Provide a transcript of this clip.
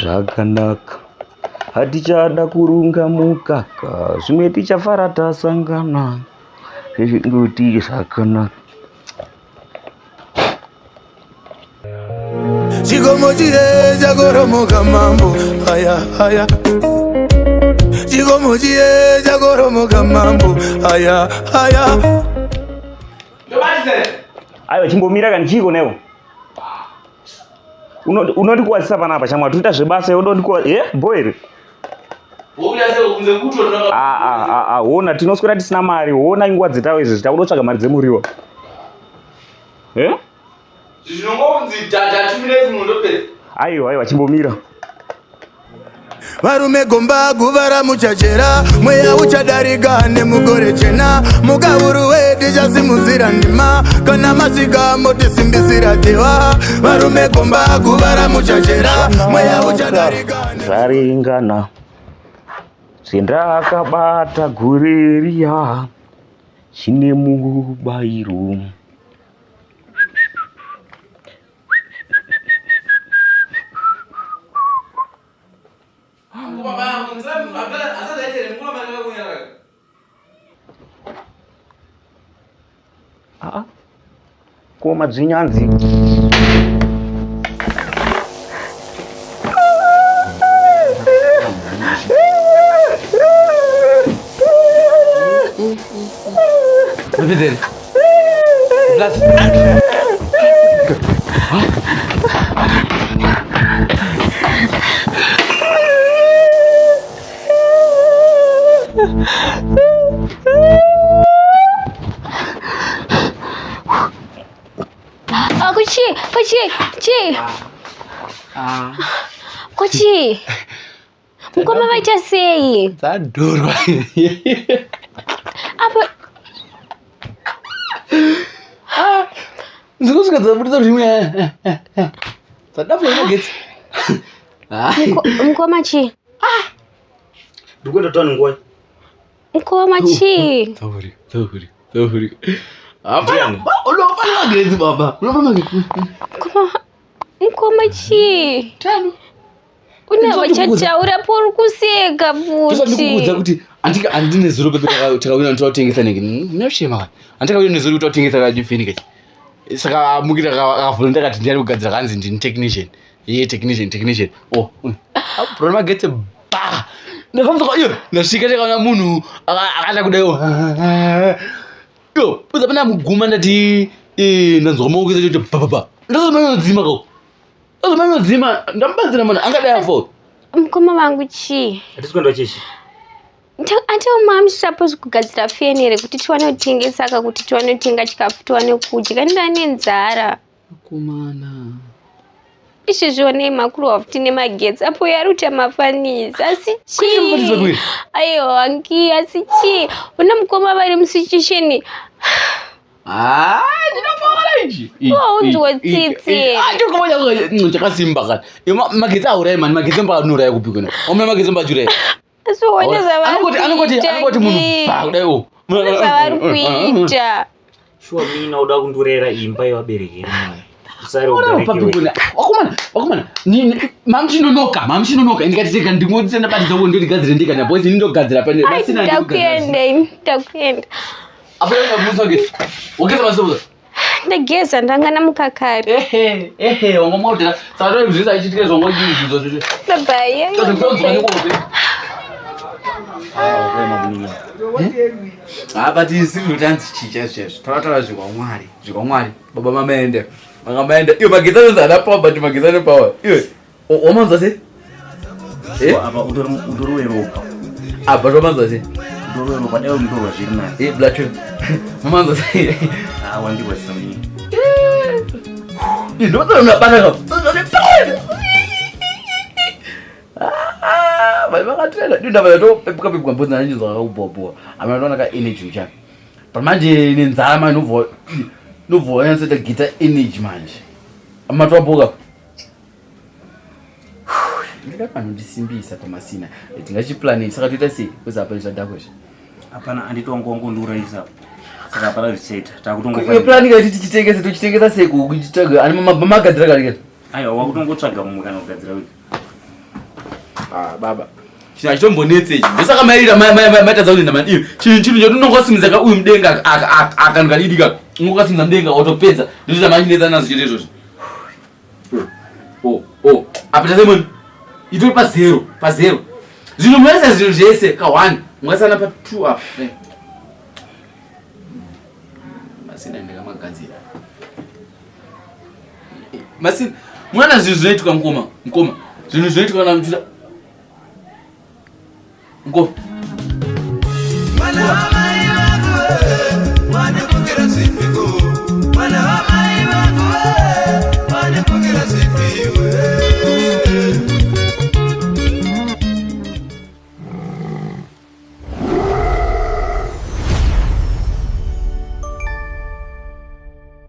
Zvakanaka. Hatichada kurunga mukaka, zvimwe tichafara tasangana. Zvingoti zvakanaka. Chikomo chiye chakoromoka mambo aya aya Chikomo chiye chakoromoka mambo aya aya Aiwa chimbomira kani chiiko newo? Unondikuwadzisa panapa shamwari toita zvebasa iwe udondikuwa eh bho here? Ah ah ah ah hona tinoswera tisina mari hona inguva dzetawo izvi takudotsvaga mari dzemuriwo. Eh? Zvinongonzi dada 2 minutes munhu ndopedza. Aiwa aiwa chimbomira. Varume gomba guva ramuchachera mweya uchadarika nemugore chena mukahuruwe tichasimudzira ndima kana masvika motisimbisira dhewa varume gomba guva ramuchachera mweya uchadarika Zvaringana zvendakabata gore riya chine mubairo. Aa, ko madzinyanzi. Mapedzere. Plus. Ah, kuchi, kuchi, chi. Ah. Kuchi. Mukoma vaita sei? Dzadhurwa. Apa Ah. Ndikusvika dzabudisa zvimwe. Dzadapwa magetsi. Mukoma chii? Ah. Ndikuenda town nguva. Mukoma chii? Dzavhurika, dzavhurika, dzavhurika. Apa unofa magetsi baba. Unofa magetsi. Mukoma mukoma chii? Tano. Une vachataura pori kuseka futi. Ndikuudza kuti andika andine zuro pepe takawina ndotengesa nenge. Ndinoshema kani. Andika nezuro kuti totengesa kajifeni kachi. Saka amukira akavhura ndakati ndiyani kugadzira kanzi ndini technician. Ye technician technician. Oh. Bro magetsi ba. Ndakafamba iyo ndasvika ndakaona munhu akada kudai. Yo, uza pana muguma ndati eh ndanzwa maoko kuti ba ba. Ndazomanya dzima ko. Azomanodzima ndamubatsira mwana angadai afo. Mukoma vangu chii? Hatisi kuenda chechi. Ati mom suppose kugadzira feni here kuti tiwane kutengesa ka kuti tiwane kutenga chikafu tiwane kudya ndane nzara. Akomana. Izvezvi onei makuru wafuti nemagetsi apo uyo ari kuita mafanisi asi chii? Aiwa angi asi chii? Una mukoma vari musituation Ah, ndinofara ichi. Waunzwa tsitsi. Ah, ndikuona chakasimba kana. Magetsi auraya mani, magetsi mba anouraya kupi kuna. Omwe magetsi mba achiuraya. Asi uone zvavari Anongoti anongoti anongoti munhu pa kudai o. Zvavari kuita. Shuwa mina uda kundurera imba yevabereki here? Usare Ora ugare papi kewe. kuna. Wakomana, wakomana. Ni mamuchinonoka, mamuchinonoka. Ndikati tega ndingoti ndabatidza uko ndotigadzire ndega na boys ndogadzira pane. Ai, ndakuenda ini, ndakuenda. Apo yanga magetsi. Wageza maziso. Ndageza ndanga namuka kare. Ehe, ehe, wanga mwaudira. Saka toyi zvese achiitika zvanga uchizvinzwa zvese. Bye. Tozonzwa nekuhope. Ah, but isiri kuti hanzi chii chaizvo chaizvo takataura zvekwamwari zvekwamwari baba mamaenda manga maenda iwe magetsi anonzi haana power but magetsi ane power iwe wamanzwa sei Eh? Apa utori utori weropa. Apa zvamanzwa sei? Utori weropa dai mutorwa zviri nani. Eh, black. Mamanzwa sei? Ah, wandirwadzisa mini. Eh, ndozona unabana ka. Ah, vai vakatrena. Ndinda vaya to pepuka pepuka mbudzi anjizwa kakubhoboa. Amana ndona ka energy ucha. But manje nenzara manje nobva nobva wanyatsoita guitar energy manje. Amatwaboka. Ndinoda panondisimbisa pamasina. Tingachiplane saka toita sei? Kuzi apa zvadhakwa izvi. Hapana anditi wangu wangu ndiurayisa. Saka hapana zvichaita. Takutongofa. Iyo plan ikaiti tichitengese tochitengesa sei kuchitaga ani magadzira kare kare. Aiwa wakutongotsvaga mumwe kana kugadzira wega. Ah, baba chinhu achitombonetse ichi ndosaka mairira maitadza kuenda madivi chinhu chinhu choti unongosimudza ka uyu mudenga akanhu kadidi ka ungokasimudza mudenga watopedza ndizvo zvamachinetsa nazvo chete izvozvo o o apa tasemoni itori pazero pazero zvinhu munoisa zvinhu zvese ka one mungasana pa two apa masina ndakamagadzira masina mwana zvinhu zvinoitwa mukoma mukoma zvinhu zvinoitwa kana muchita mukoma Mwana wamai vangu, wandikukira zvipiko. Mwana wamai.